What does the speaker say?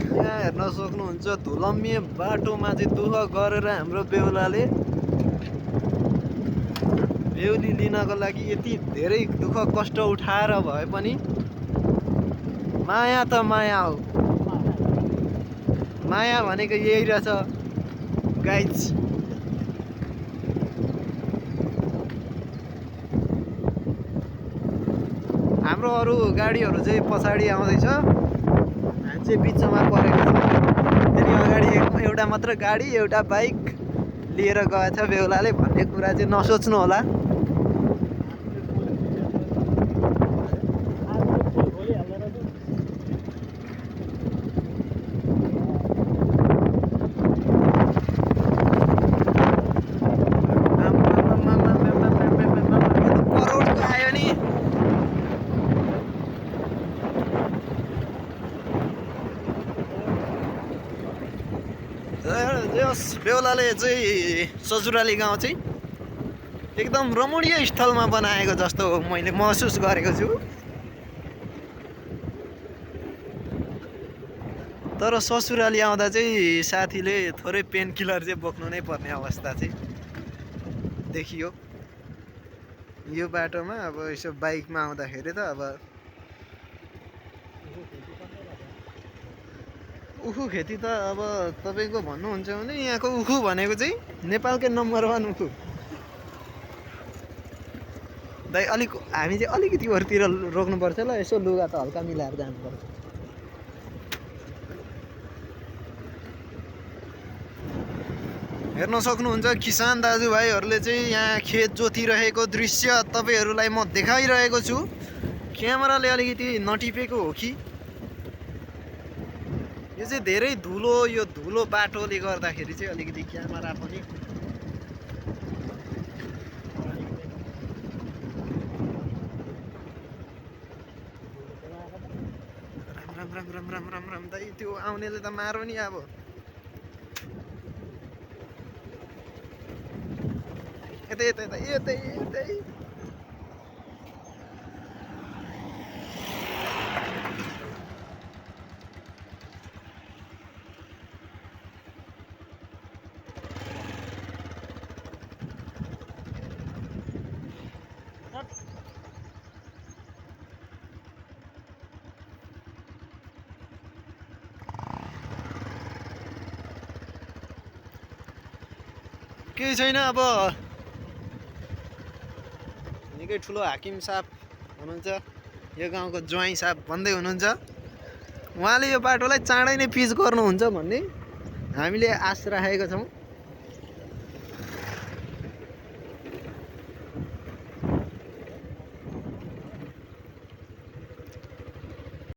यहाँ हेर्न सक्नुहुन्छ धुलम्मी बाटोमा चाहिँ दुःख गरेर हाम्रो बेहुलाले बेहुली लिनको लागि यति धेरै दुःख कष्ट उठाएर भए पनि माया त माया हो। माया भनेको यही रहेछ गाइज। हाम्रो अरू गाडीहरू चाहिँ पछाडि आउँदैछ, हामी चाहिँ बिचमा परेको छ। त्यही अगाडि एउटा मात्र गाडी एउटा बाइक लिएर गएछ बेहुलाले भन्ने कुरा चाहिँ नसोच्नु होला। बेहुलाले चाहिँ ससुराली गाउँ चाहिँ एकदम रमणीय स्थलमा बनाएको जस्तो मैले महसुस गरेको छु। तर ससुराली आउँदा चाहिँ साथीले थोरै पेन किलर चाहिँ बोक्नु नै पर्ने अवस्था चाहिँ देखियो। यो बाटोमा अब यसो बाइकमा आउँदाखेरि त अब उखु खेती त अब तपाईँको भन्नुहुन्छ भने यहाँको उखु भनेको चाहिँ नेपालकै नम्बर 1 उखु। दाइ अलिक हामी चाहिँ अलिकति अरूतिर रोक्नुपर्छ ल, यसो लुगा त हल्का मिलाएर जानुपर्छ। हेर्न सक्नुहुन्छ किसान दाजुभाइहरूले चाहिँ यहाँ खेत जोतिरहेको दृश्य तपाईँहरूलाई म देखाइरहेको छु। क्यामेराले अलिकति नटिपेको हो कि यो चाहिँ धेरै धुलो, यो धुलो बाटोले गर्दाखेरि चाहिँ अलिकति क्यामेरा पनि राम राम राम राम राम राम दाइ त्यो आउनेले त मारो नि अब। यतै यतै यतै यतै केही छैन। अब निकै ठुलो हाकिम साहब हुनुहुन्छ, यो गाउँको ज्वाइँ साहब भन्दै हुनुहुन्छ। उहाँले यो बाटोलाई चाँडै नै पिच गर्नुहुन्छ भन्ने हामीले आश राखेका छौँ।